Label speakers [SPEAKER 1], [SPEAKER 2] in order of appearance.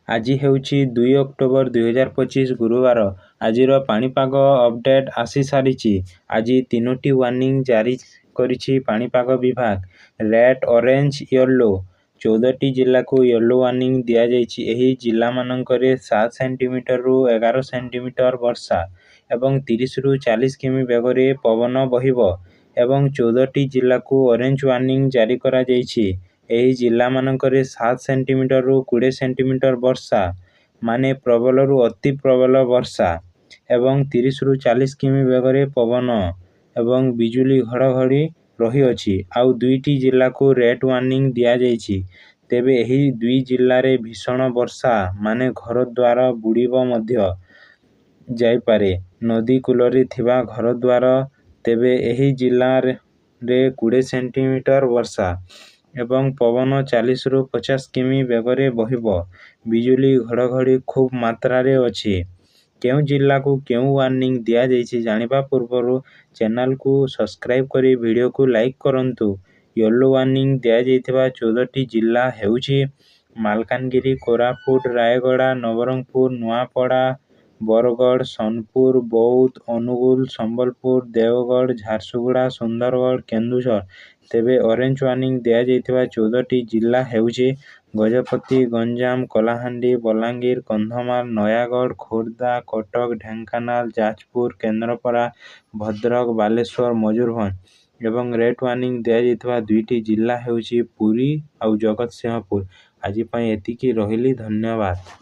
[SPEAKER 1] ଆଜି ହେଉଛି 2 ଅକ୍ଟୋବର 2025 ଗୁରୁବାର। ଆଜିର ପାଣିପାଗ ଅପଡେଟ୍ ଆସିସାରିଛି। ଆଜି ତିନୋଟି ୱାର୍ଣ୍ଣିଂ ଜାରି କରିଛି ପାଣିପାଗ ବିଭାଗ, ରେଡ୍, ଅରେଞ୍ଜ, ୟେଲୋ। 14ଟି ଜିଲ୍ଲାକୁ ୟେଲୋ ୱାର୍ଣ୍ଣିଂ ଦିଆଯାଇଛି। ଏହି ଜିଲ୍ଲାମାନଙ୍କରେ 7 ସେଣ୍ଟିମିଟରରୁ 11 ସେଣ୍ଟିମିଟର ବର୍ଷା ଏବଂ 30ରୁ 40 କିମି ବେଗରେ ପବନ ବହିବ ଏବଂ 14ଟି ଜିଲ୍ଲାକୁ ଅରେଞ୍ଜ ୱାର୍ଣ୍ଣିଂ ଜାରି କରାଯାଇଛି। ଏହି ଜିଲ୍ଲାମାନଙ୍କରେ 7 ସେଣ୍ଟିମିଟରରୁ 20 ସେଣ୍ଟିମିଟର ବର୍ଷା, ମାନେ ପ୍ରବଳରୁ ଅତି ପ୍ରବଳ ବର୍ଷା ଏବଂ 30ରୁ 40 କିମି ବେଗରେ ପବନ ଏବଂ ବିଜୁଳି ଘଡ଼ଘଡ଼ି ରହିଅଛି। ଆଉ ଦୁଇଟି ଜିଲ୍ଲାକୁ ରେଡ୍ ୱାର୍ଣ୍ଣିଂ ଦିଆଯାଇଛି। ତେବେ ଏହି ଦୁଇ ଜିଲ୍ଲାରେ ଭୀଷଣ ବର୍ଷା, ମାନେ ଘରଦ୍ୱାର ବୁଡ଼ିବ ମଧ୍ୟ ଯାଇପାରେ, ନଦୀ କୂଳରେ ଥିବା ଘରଦ୍ୱାର। ତେବେ ଏହି ଜିଲ୍ଲାରେ 20 ସେଣ୍ଟିମିଟର ବର୍ଷା ଏବଂ ପବନ 40ରୁ 50 କିମି ବେଗରେ ବହିବ, ବିଜୁଳି ଘଡ଼ଘଡ଼ି ଖୁବ୍ ମାତ୍ରାରେ ଅଛି। କେଉଁ ଜିଲ୍ଲାକୁ କେଉଁ ୱାର୍ଣ୍ଣିଂ ଦିଆଯାଇଛି ଜାଣିବା ପୂର୍ବରୁ ଚ୍ୟାନେଲକୁ ସବସ୍କ୍ରାଇବ୍ କରି ଭିଡ଼ିଓକୁ ଲାଇକ୍ କରନ୍ତୁ। ୟେଲୋ ୱାର୍ଣ୍ଣିଂ ଦିଆଯାଇଥିବା 14ଟି ଜିଲ୍ଲା ହେଉଛି ମାଲକାନଗିରି, କୋରାପୁଟ, ରାୟଗଡ଼ା, ନବରଙ୍ଗପୁର, ନୂଆପଡ଼ା, ବରଗଡ଼, ସୋନପୁର, ବୌଦ୍ଧ, ଅନୁଗୁଳ, ସମ୍ବଲପୁର, ଦେଓଗଡ଼, ଝାରସୁଗୁଡ଼ା, ସୁନ୍ଦରଗଡ଼, କେନ୍ଦୁଝର। ତେବେ ଅରେଞ୍ଜ ୱାର୍ଣ୍ଣିଂ ଦିଆଯାଇଥିବା 14ଟି ଜିଲ୍ଲା ହେଉଛି ଗଜପତି, ଗଞ୍ଜାମ, କଳାହାଣ୍ଡି, ବଲାଙ୍ଗୀର, କନ୍ଧମାଳ, ନୟାଗଡ଼, ଖୋର୍ଦ୍ଧା, କଟକ, ଢେଙ୍କାନାଳ, ଯାଜପୁର, କେନ୍ଦ୍ରାପଡ଼ା, ଭଦ୍ରକ, ବାଲେଶ୍ୱର, ମୟୂରଭଞ୍ଜ ଏବଂ ରେଡ୍ ୱାର୍ଣ୍ଣିଂ ଦିଆଯାଇଥିବା ଦୁଇଟି ଜିଲ୍ଲା ହେଉଛି ପୁରୀ ଆଉ ଜଗତସିଂହପୁର। ଆଜି ପାଇଁ ଏତିକି ରହିଲି, ଧନ୍ୟବାଦ।